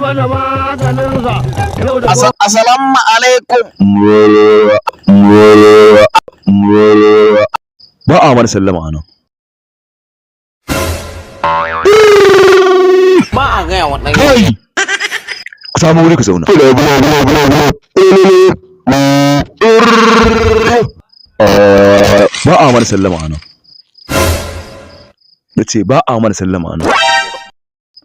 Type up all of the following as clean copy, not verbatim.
Mana maganinsa yau da Assalamu alaikum. Ba a mana sallama anan. Ba a gaya wa ɗan Kai! Ku samu wuri ku zauna. Ba a mana sallama anan. Na ce ba a mana sallama anan.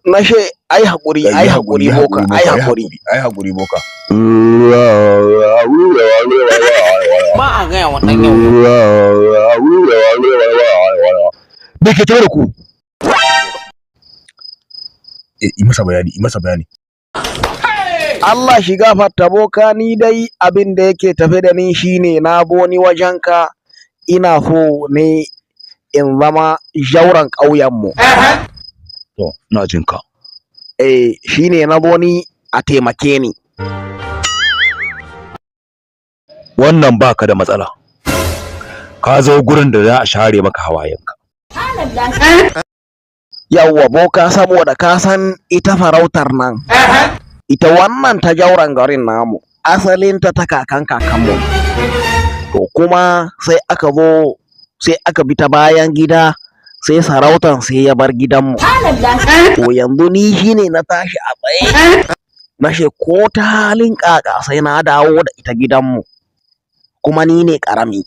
Na she ai haƙuri, ai haƙuri boka, ai haƙuri. Ai haƙuri boka. Ba a gaya wa ɗan yau. Me ke tafe da ku? Yi masa bayani, yi masa bayani. Allah shi gafarta boka, ni dai abin da yake tafe da ni shine na boni wajenka, ina so ne in zama jauran ƙauyenmu. To, ina jin ka. Eh, shine na boni a taimake ni. Wannan baka da matsala. Ka zo gurin da za a share maka hawayenka. Yawwa boka, saboda ka san ita farautar nan. Ita wannan ta jauran garin namu, asalinta ta kakan kakanmu. To kuma sai aka zo sai aka bi ta bayan gida, sai sarautan sai ya bar gidanmu. To yanzu ni shine na tashi a tsaye. Na she ko ta halin ƙaƙa sai na dawo da ita gidanmu. Kuma ni ne ƙarami.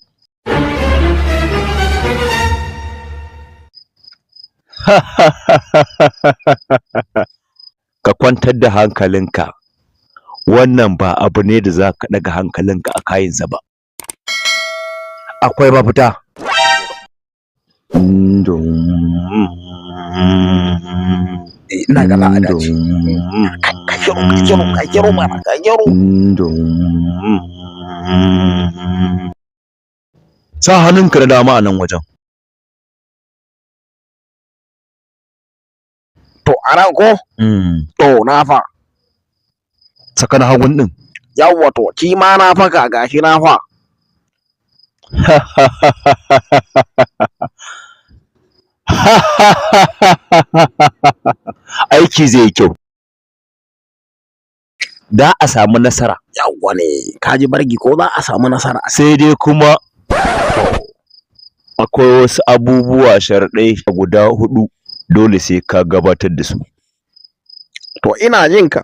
Ka kwantar da hankalinka. Wannan ba abu ne da za ka ɗaga hankalinka a kayansa ba. Akwai mafita. Ina ga za a dace. Ka shiru, ka shiru, ka shiru mana, ka shiru. Sa hannunka da dama a nan wajen. To a nan ko? To na fa. Saka na hagun ɗin. Yawwa to, shi ma na faka, gashi na fa. Aiki zai yi kyau. Da a samu nasara. Yawwa ne, ka ji bargi ko za a samu nasara. Sai dai kuma akwai wasu abubuwa sharɗai guda huɗu dole sai ka gabatar da su. To ina jin ka.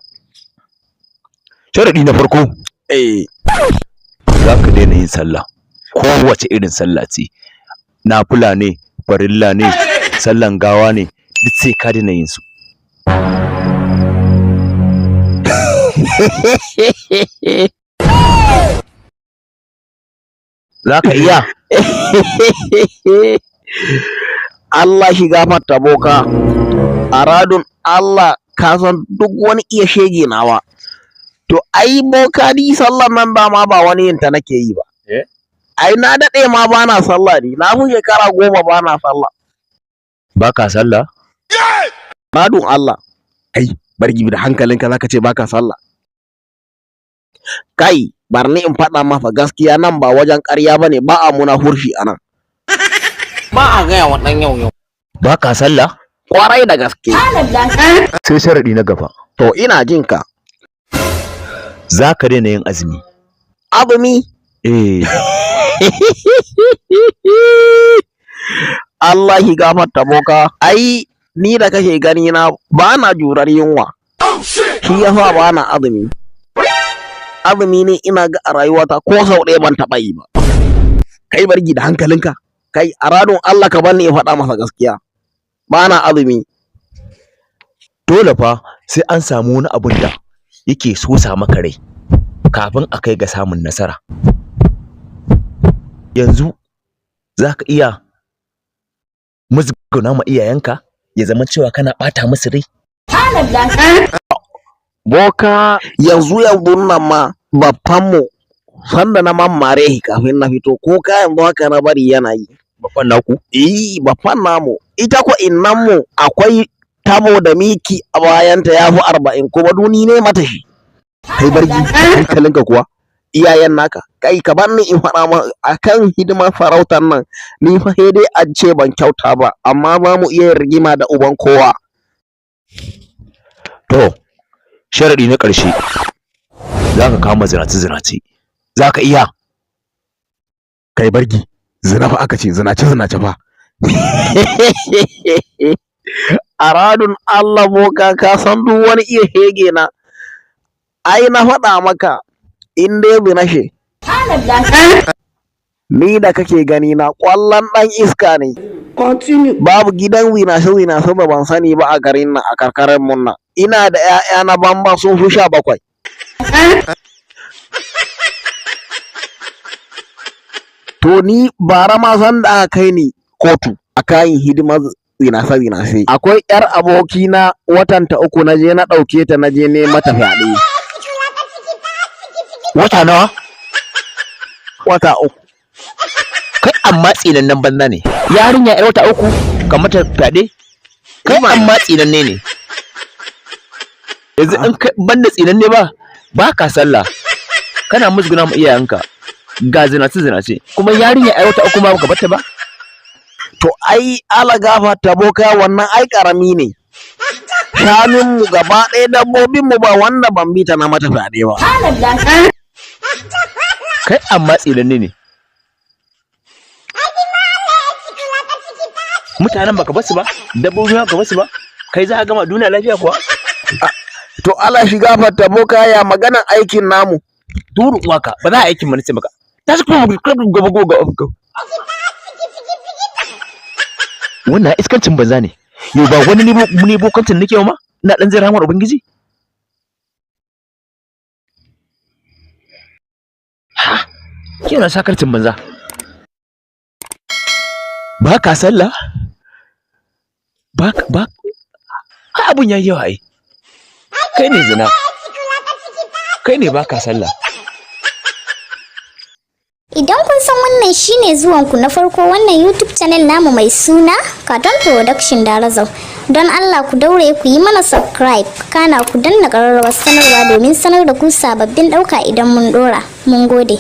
Sharaɗi na farko, Eh, za ka daina yin sallah. Kowace irin sallah ce. Nafila ne, farilla ne, sallan gawa ne, duk sai ka daina yin su. Za ka iya? Allah shi gafarta boka. A radun Allah ka san duk wani iya shege nawa. To ai boka, ni sallan nan dama ba wani yin ta nake yi ba. Eh? Ai na daɗe ma ba na sallah ni. Na fi shekara 10 ba na sallah. Ba ka sallah? Radun Allah. Ai, bargi da hankalinka zaka ce baka sallah. Kai, bar ni in faɗa maka gaskiya, nan ba wajen ƙarya bane, ba a munafurci a nan. Ba a gaya wa ɗan yau yau. Ba ka sallah? Kwarai da gaske. Sai sharaɗi na gaba. To ina jin ka. Za ka daina yin azumi. Azumi. Eh. Allah shi gafarta boka. Ai ni da kake gani na ba na jurar yunwa. Shi yasa ba na azumi. Azumi ne ina ga a rayuwata ko sau ɗaya ban taɓa yi ba. Kai bargi da hankalinka. Kai a radon Allah ka bar ni in faɗa masa gaskiya. Ba na azumi. Dole fa sai an samu wani abun da yake sosa maka rai kafin a kai ga samun nasara. Yanzu za ka iya musguna ma iyayenka ya zama cewa kana ɓata musu rai. Boka, yanzu yanzu nan ma babbanmu sanda na mammare shi kafin na fito, ko ka yanzu haka na bari yana yi. Babban naku? Eh, babban namu. Ita ko innanmu akwai tabo da miki a bayanta ya fi 40, kuma duni ne mata shi. Kai bargi hankalinka kuwa, iyayen naka. Kai ka bar ni in faɗa ma akan hidimar farautar nan, ni fa sai dai a ce ban kyauta ba, amma ba mu iya rigima da uban kowa. To, Sharaɗi na ƙarshe, za ka kama zinace zinace, za ka iya? Kai bargi, zina fa aka ce, zinace zinace fa. A radun Allah boka, ka san duk wani iya hege na. Ai na faɗa maka, in dai binashe ni da kake gani na ƙwallon ɗan iska ne. Babu gidan winashe winashe da ban sani ba a garin nan, a karkarar mun nan. Ina da 'ya'ya na bamba sun fi 17. To ni bara ma san da aka kai ni kotu a kayan hidimar winashe winashe. Akwai 'yar abokina watan ta 3, na je na ɗauke ta, na je ne mata fyaɗe. Wata nawa? Wata 3. Kai amma tsinannen banza ne. Yarinya yar wata 3 ka mata fyaɗe? Kai amma tsinanne ne. Yanzu in kai banda tsinanne ba, ba ka sallah, kana musguna ma iyayenka, ga zinace zinace, kuma yarinya yar wata 3 ma baka bata ba. To ai ala gafarta boka, wannan ai karami ne. Shanunmu gaba ɗaya, dabbobinmu, ba wanda ban bi ta na mata fyaɗe ba. Kai amma tsinanne ne. Mutanen baka basu ba, dabbobi ma baka basu ba, kai za ka gama duniya lafiya kuwa? To ala shi gafarta boka, ya maganan aikin namu? Duru uwaka, ba za a aikin mana ce maka tashi kuma gaba gaba gaba. Wannan iskancin banza ne. Yau ba wani ne bokancin nake ma ina dan zai ramar ubangiji. Ha, kina sakarcin banza, ba ka sallah, ba ba. Ai abun yayi yawa. Ai kai ne zina, kai ne ba ka sallah. Idan kun san wannan shine zuwanku na farko wannan YouTube channel namu mai suna Cartoon Production Darazau, don Allah ku daure ku yi mana subscribe, kana ku danna ƙararrawar sanarwa domin sanar da ku sababbin ɗauka idan mun ɗora. Mun gode.